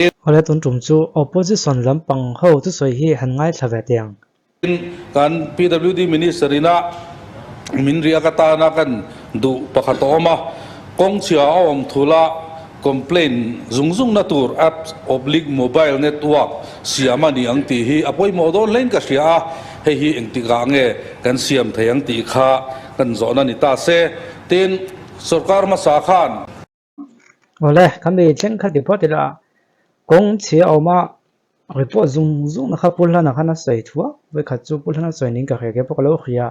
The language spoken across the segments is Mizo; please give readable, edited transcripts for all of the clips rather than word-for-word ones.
Awle tun tum chu opposition lampang ho thusawi hi han ngaithla ve teh ang. Kan PWD Minister ina min riak atana kan duh pakhat a awm a, kawng chhia a awm thula complaint zung zung na tur apps oblique mobile network siam a ni ang tih hi a pawimawh dawn hlein ka hria a, hei hi engtikah nge kan siam thei ang tih kha kan zawhna ni ta se. Tin, sorkar hmasa khan. Awle, ka mi thleng kha ti phawt ila, kawng chhia a awm a, report zung zung na kha Pu Hlana khan a sawi thu a, vawikhat chu Pu Hlana sawi ning ka hria kei pawh ka lo hria,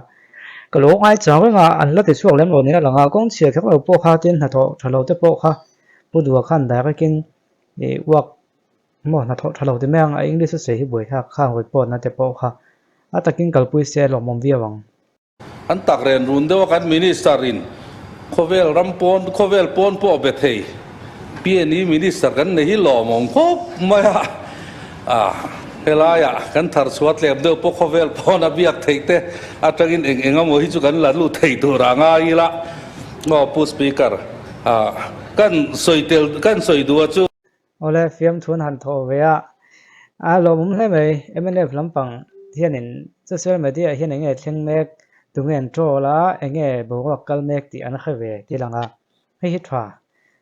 ka lo ngai chang reng a, an la ti chhuak lem lo niin a lang a, kawng chhia kher lo pawh kha tin hnathawh tha lo te pawh kha Pu Dua khan direct in ih work maw hnathawh tha lo ti mai ang a, English a sawi hi buaithlak khang report na te pawh kha a takin kalpui se a lawmawm viau ang. An tak ren run deuh a kan Minister in khawvel ram pawn khawvel pawn pawh be thei PNE Minister kan nei hi lawmawm khawp mai a, ah helai ah kan thar chhuah tlem deuh pawh khawvel pawn a biak theih te atangin eng eng emaw hi chu kan la lut thei tur a ngai ila aw Pu Speaker ah kan sawi tel kan sawi duh a chu. Awle fiamthu an han thawh ve a, a lawmawm hle mai. Mnf lampang hianin social media ah hian enge thleng mek, tunge an troll a, enge boruak kal mek tih an hre ve ti lang a, hei hi tha.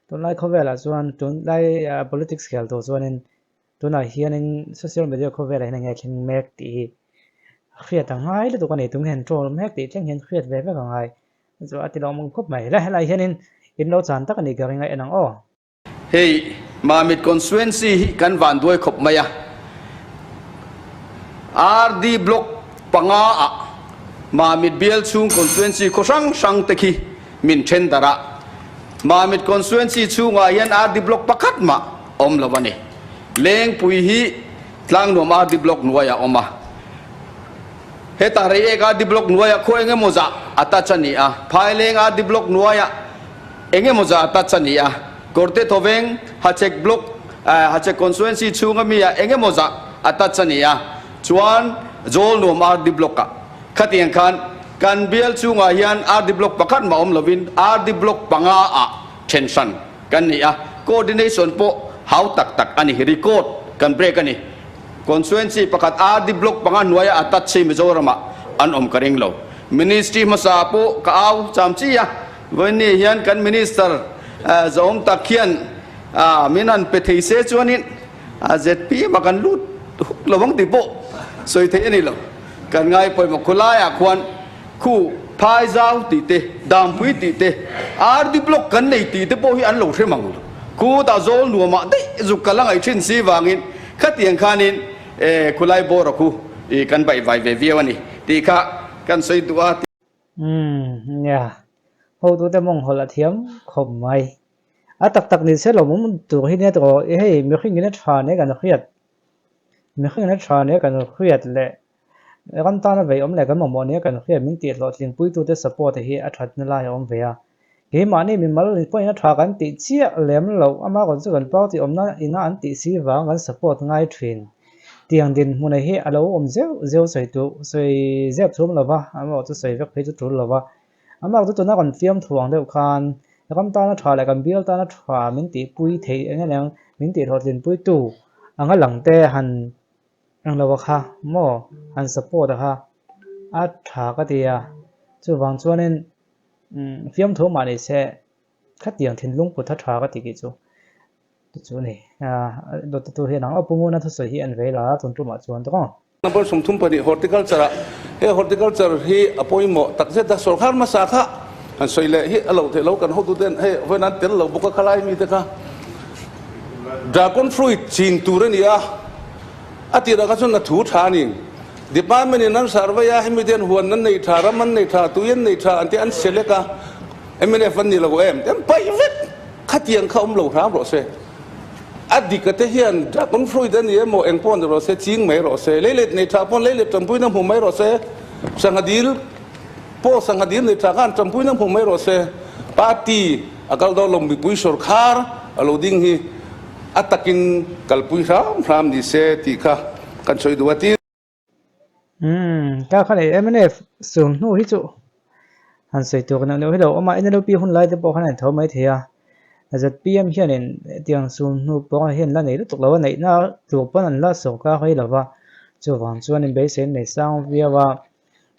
Tunlai khawvelah chuan tunlai politics khel tur chuanin tunah hianin social media khawvelah hian enge thleng mek tih hi hriat a ngai lutuk a ni, tunge an troll mek tih thleng hian hriat ve vek a ngai. Chu a ti lawmawm khawp mai. Helai hianin in lo chan tak a nih ka ring a en ang aw. Hei Mamit Constituency hi kan vanduai khawp mai a, RD Block panga ah Mamit bial chhung Constituency khaw hrang hrang te khi min then darh a, Mamit Constituency chhungah hian RD Block pakhat mah awm lo a ni. Lengpui hi Tlangnuam RD Block hnuaiah a awm a, hetah Reiek RD Block hnuaiah khaw eng emaw zah a touch a ni a, Phaileng RD Block hnuaiah Eng emaw zah touch a ni a, Kawrte Thawveng, Hachhek Block, Hachhek Constituency chhunga mi ah eng emaw zah a touch a ni a, chuan Zawlnuam RD Block ah khatiang khan kan bial chhungah hian RD Block pakhat mah awm lovin RD Block panga ah then hran kan ni a, coordination pawh hau tak tak a ni, record kan break a ni. Constituency pakhat RD Block panga hnuaia a touch hi Mizoram ah an awm ka ring lo. Ministry hmasa pawh ka au cham chi a. Vawiinni hian kan Minister zahawm tak hian min han pe thei se chuanin zpm ah kan lut huk lo ang tih pawh sawi theih a ni lo. Kan ngai pawimawh khawlaiah khuan khu phai zau tih te, dampui tih te, RD block kan nei tih te pawh hi an lo hre mang lo. Khu tah zawl nuamah daih zuk ka la ngaih thin si vangin khatiang khanin khulai bawra khu kan baihvai ve viau a ni tih kha kan sawi duh a. Umm nia, hotute mawng hawlh a thiam khawp mai. A tak tak ni se lawmawm tur hi nia tawh i hei mihring in a tha nia kan hriat, mihring in a tha nia kan hriat leh ram tana vei awm leh kan mamawh nia kan hriat min tih hlawhtling puitute support hi a thatna lai a awm ve a. Keimahni mimal pawhin a tha kan tih chiah lem loh, ama rawn chu kan party awmna ina an tih si vang kan support ngai thin. Tiang dinhmuna hi a lo awm zeuh zeuh sawi tur sawi zep thum lo va, amaherawh chu sawi vek phei chu tul lo va. Amaherawh chu tuna kan fiam thu ang deuh khan ram tana tha leh kan bial tana tha min tihpui theih eng eng min tihhlawhtlinpuitu anga lang te han Eng lo a kha maw han support a kha a tha ka ti a, chuvang chuanin fiamthu mah ni se khatiang thinlung put a tha ka ti kih chu ti chu a ni. Dawt tu hian ang aw Pu Nguna thusawi hi an vei la tun tumah chuan tawk ang. Number 32 Horticulture ah he horticulture hi a pawimawh takzet a, sawrkar hmasa kha han sawi leh hi a loh theih lo kan hotuten hei vawiin an tel lo bawk a khalai mite kha dragon fruit chin tur a ni a. A tirah kha chuan a thu tha a ni. Department in an survey a, hemi te hian huan an nei tha, ram an nei tha, tui an nei tha an ti a, an select a, mnf an ni lo em te an paih vek. Khatiang kha awm lo hram rawh se. A dik a te hian dragon fruit a ni emaw eng pawh ni rawh se, ching mai rawh se. Leilet nei tha pawn leilet tanpuina hmu mai rawh se. Sangha dil pawh sangha dil nei tha khan tanpuina hmu mai rawh se. Party a kal dawn lo mipui sawrkhar a lo ding hi. A takin kalpui hram hram ni se tih kha kan sawi duh a ti. Umm ka kha nei mnf sum hnu hi chu han sawi tur neuh neuh hi lo awm a, NLUP hun lai te pawh khan a intho mai thei a. ZPM hianin hetiang sum hnu pawh hian la nei lutuk lo a, neihna tur pawn an la sawrkar rei lo va, chuvang chuanin beisei an nei sang viau a,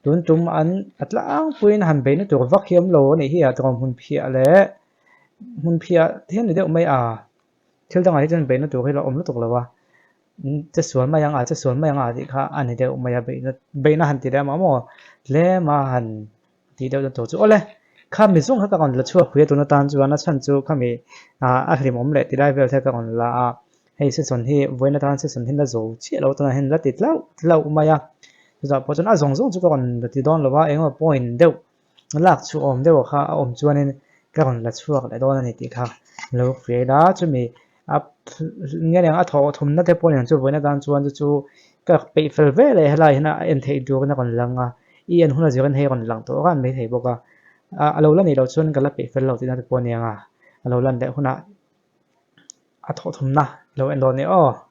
tun tum an a tlangpuiin han beihna tur vak hi awm lo a nih hi a, tlawm hmun phiah leh hmun phiah hian ni deuh mai a, thil dangah hi chuan beihna tur hi la awm lutuk lo a, che sual mai ang a, che sual mai ang a tih kha a ni deuh mai a, beihna beihna han ti leh a maw tlem a han. Tih deuh na tur chu awle kha mi zawng kha ka rawn la chhuak pui a tun atan chuan a chhan chu khami ah a hlimawm leh ti lai vel te ka rawn la a hei season hi vawiin atan season hi la zo chiah lo tunah hian la ti tlauh tlauh mai a chutah pawh chuan a zawng zawng chu ka rawn la ti dawn lo va engemaw point deuh lak chhuah awm deuh kha a awm chuanin ka rawn la chhuak leh dawn a ni tih kha lo hria ila chumi a nge niang a thawh thumna te pawh niang chu vawiin atan chuan chu chu ka peih fel ve leh helai hian a en theih turin a rawn lang a i en hun a zirin hei a rawn lang tawh ran mai thei bawk a ah a lo la nih loh chuan ka la peih fel lo tihna te pawh a niang a a lo lan leh hunah a thawh thumna i lo en dawn nia aw.